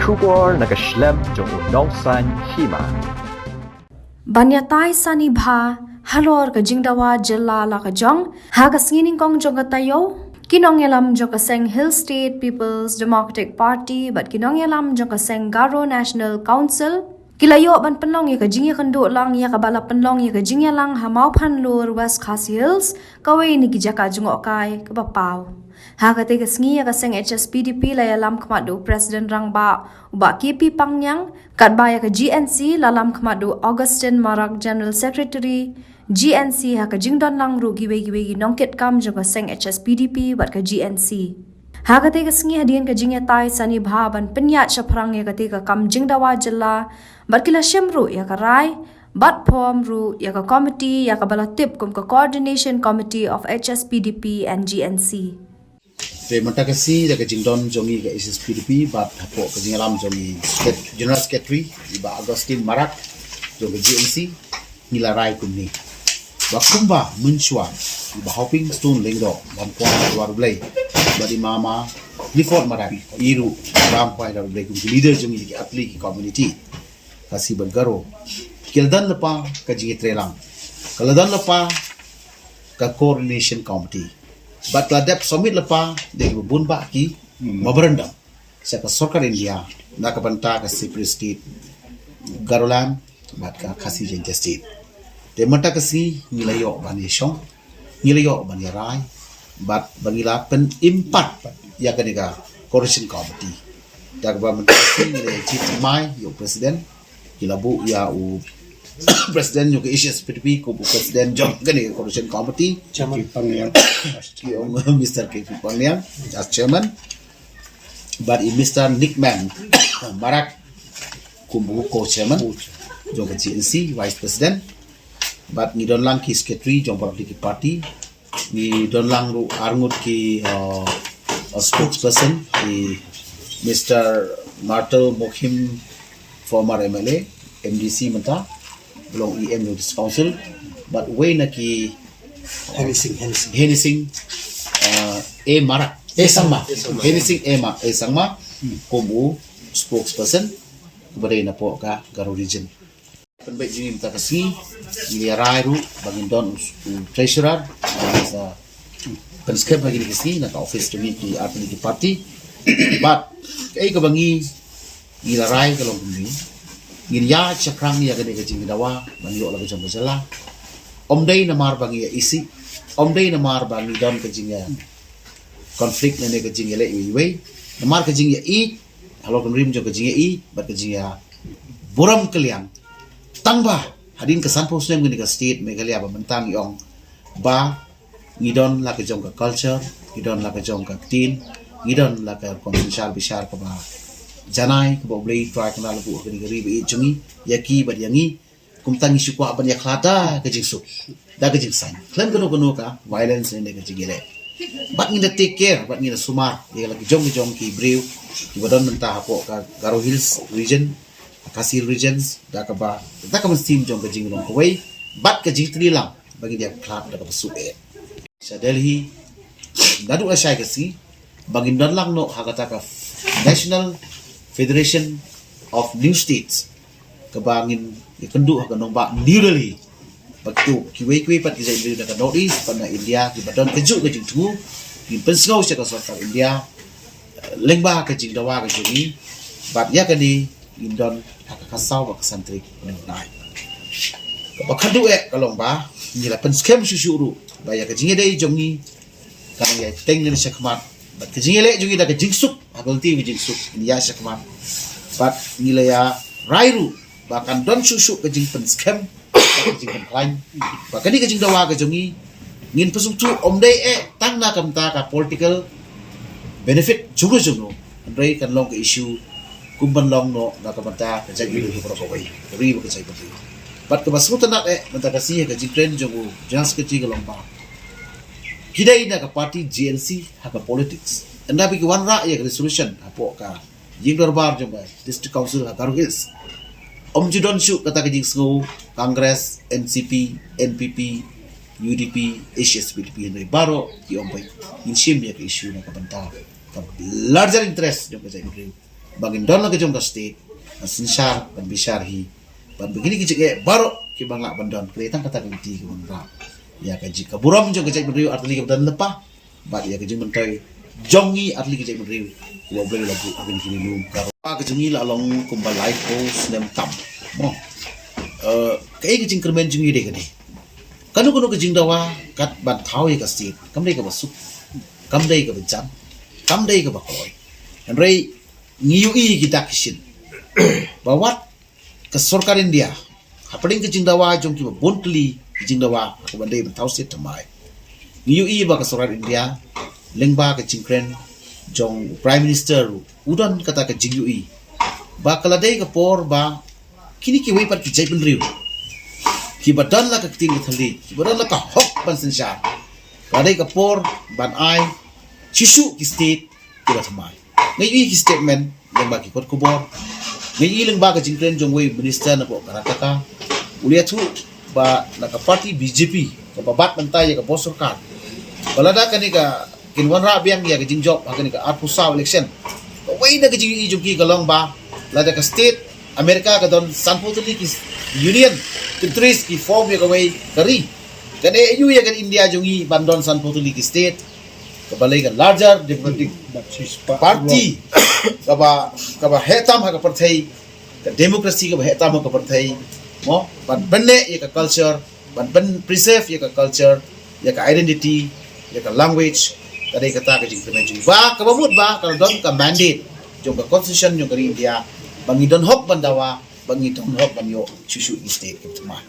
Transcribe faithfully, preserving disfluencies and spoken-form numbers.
Khubor na ka shlem jong u nongsan hima. Ban ïatai sani bha halor ka jingdawa jylla la ka jong ha ka sngi nyngkong jong ka taïew, ki nongïalam jong ka seng Hill State People's Democratic Party bad ki nongïalam jong ka seng Garo National Council ki la ïoh ban pynlong ïa ka jingïakynduh lang ïa kaba la pynlong ïa ka jingïalang ha Mawphanlur, West Khasi Hills, kawei na ki jaka jngohkai kaba paw. Ha katei ka sngi ïa ka seng H S P D P la ïalam khmat da u President Rangbah u Bah K P Pangniang, katba ïa ka G N C la lam khmat da u Augustine Marak, General Secretary G N C, ha ka jingdon lang ruh kiwei kiwei ki nongkitkam jong ka seng H S P D P bad ka G N C. Ha katei ka sngi hadien ka jingïatai sani bha ban pynïaid shaphrang ïa katei ka kam jingdawa jylla bad ki la shim ruh ïa ka rai bad form ruh ïa ka committee ïa kaba la tip kum ka Coordination Committee of H S P D P and G N C. Te mynta ka sngi da ka jingdon jong ngi ka H S P D P bad hapoh ka jingïalam jong ngi Secret-, General Secretary i Bah Augustine Marak jong ka G N C, ngi la rai kumne. Ba kumba mynshuwa i Bah Hoping Stone Lyngdoh bam kwai Dwar U Blei bad i Mama Clifford Marak i ruh bam kwai Dwar U Blei kum ki leader jong ngi ki atli ki community Khasi bad Garo, ki la don lypa ka jingïatreilang, ka la don lypa ka Coordination Committee bad ka la dep submit lypa da kiba bun bah ki memorandum sha ka Sorkar India na ka bynta ka separate state Garoland bad ka Khasi Jaintia State. Te mynta ka sngi ngi la ïoh ban ïashong, ngi la ïoh ban ïarai bad ba ngi la pynimpat ïa kane ka Coordination Committee. Da kaba mynta ka sngi ngi la ïa jied thymmai ïa u President, ki la buh ïa u President jong ka H S P D P kum u President jong kane ka Coordination Committee, Chairman. Ki ong Mister K P Pangniang as Chairman bad i Mister Nickman Marak kum u Co-Chairman jong ka G N C, Vice President. Bad ngi don lang ki Secretary jong baroh ki party. Ngi don lang ruh arngut ki, uh, uh, spokesperson, ki Mister Martel Mokhim, former M L A, M D C mynta, long E M jong District Council. Bad wei na ki Henny Singh, Henny Singh. Henny Singh, uh, A Marak, A Sangma. A Sangma. Henny Singh A Ma-, A Sangma kum u spokesperson uba dei napoh ka Garo Region. Pynbeit jong ngi mynta ka sngi, ngi ïarai ruh ba ngin don u, u treasurer, ba ngin sa pynskhem ha kine ki sngi na ka office jong ngi ki artylli ki party. Bad kaei kaba ngi, ngi la rai ka long kumne, ngin ïaid shaphrang ïa kane ka jingdawa ban ïoh la ka jong ka jylla. Ym dei namar ba ngi ïa isih, ym dei namar ba ngi don ka jingïa conflict ne ka jingïaleh iwei iwei, namar ka jingïa ïeit halor ka rim jong ka jingïa ïeit bad ka jingïa burom kylliang. Tang ba hadien ka sanphew snem kane ka state Meghalaya ba mynta ngi ong ba ngi don la ka jong ka culture, ngi don la ka jong ka ktien, ngi don la ka rukom synshar bishar kaba janai, kaba U Blei Trai Kynrad la buh ha kane ka ri ba ïeit jong ngi ïa ki bad ïa ngi. Kumta ngi shu kwah ban ïakhlad da ka jingsuk, da ka jingsain, khlem kano kano ka violence ne ka jingïaleh. Bad ngin da take care, bad ngin da sumar ïa la ki jong ki jong ki briew kiba don mynta hapoh ka Garo Hills region, Khasi Hills region, da kaba, da ka mynsiem jong ka jinglong kawei bad ka jingtreilang ba ngin ïakhlad da kaba suk eh. Sha Delhi naduh lashai ka sngi ba ngin don lang noh ha kata ka National Federation of New States, kaba ngin ïakynduh ha ka nongbah New Delhi. Bad kiwei kiwei pat ki jaitbynriew na ka North East bad na India kiba don kajuh ka jingthmu, ngin pynsngew sha ka sorkar India, eh, lyngba ka jingdawa ka jong ngi. Bad ïa kane ngin don ha ka khatsaw bad ka san tarik mynta u bnai. Kaba khatduh eh ka long ba ngi la pynskhem shuh shuh ruh ba ïa ka jingïadei jong ngi kan ïai teng ngin shakhmat bad ka jingïaleh jong ngi da ka jingsuk, ha ka lynti ka jingsuk ngin ïa shakhmat. Bad ngi la ïarai ruh ba kan don shuh shuh ka jingpynskhem, ka jingpynkhlaiñ ba kane ka jingdawa ka jong ngi ngin pynsngewthuh ym dei eh tang na ka bynta ka political benefit jong u jong u, hynrei kan long ka issue kum ban long noh na ka bynta ka jaitbynriew baroh kawei, ka ri bad ka jaitbynriew. Bad kaba sngewtynnat eh mynta ka sngi ha ka jingkren jong u General Secretary ka long ba ki dei na ka party G N C ha ka politics. Ynda ba ki wanrah ïa ka resolution hapoh ka ïing dorbar jong ka District Council ha Garo Hills, ym ju don shuh kata ka jingsngew Congress, N C P, N P P, U D P, H S P D P, hynrei baroh ki ong ba ngin shim ïa ka issue na ka bynta ka larger interest jong ka jaitbynriew. ba ngin don la ka jong ka state, ban synshar, ban bishar hi, ban ba kine ki jingeh baroh ki ban lah ban don, ka dei tang kata ka lynti ka ban rah ïa ka jing ka burom jong ka jaitbynriew artylli ka ba don lypa, bad ïa ka jingmyntoi jong ngi artylli ka jaitbynriew, ka ba U Blei u la buh ha kine ki lum. Ka rukom ka jong ngi la long kumba laiphew snem tam. Mo. Eh, kaei ka jingkyrmen jong ngi dei kane. Kano kano ka jingdawa kat ban thaw ïa ka state, kam dei ka ba suk, kam dei ka ba jan, kam dei ka ba kloi. Hynrei ngi ïohi ki dak ki shin ba wat ka sorkar India, hapdeng ka jingdawa jong ki ba bun tylli ki jingdawa ka ban dei ban thaw state thymmai, ngi ïohi ba ka sorkar India lyngba ka jingkren jong Prime Minister u don kata ka jingïohi ba ka la dei ka por ba kine kiwei pat ki jaitbynriew ki ba don la ka ktien ka thylliej, ki ba don la ka hok ban synshar, ka la dei ka por ban ai shuh shuh ki state ki ba thymmai. Nga ïohi ki statement lyngba ki kot khubor, nga ïohi lyngba ka jingkren jong uwei u minister na pdeng Karnataka, u la ïathuh ba na ka party B J P ka ba bat mynta ïa ka bor sorkar, ba lada kane ka kin wanrah biang ïa ka jingjop ha kane ka arphew saw election, kawei na ka jingïohi jong ki ka long ba lada ka state America ka don sanphew tylli ki union territories ki form ïa kawei ka ri. Kane ïa ka India jong ngi ban don sanphew tylli ki state, ka ba lei ka larger democratic party, ka ba, ka ba heh tam ha ka pyrthei, ka democracy ka ba heh tam ha ka pyrthei. Mo, ban pynneh ïa ka culture, ban pyn preserve ïa ka culture, ïa ka identity, ïa ka language, ka dei kata ka jingkyrmen jong ngi. Ba ka ba mut ba ka la don ka mandate jong ka constitution jong ka ri India ba ngi don hok ban dawa, ba ngi don hok ban ïoh shuh shuh ki state ki ba thymmai.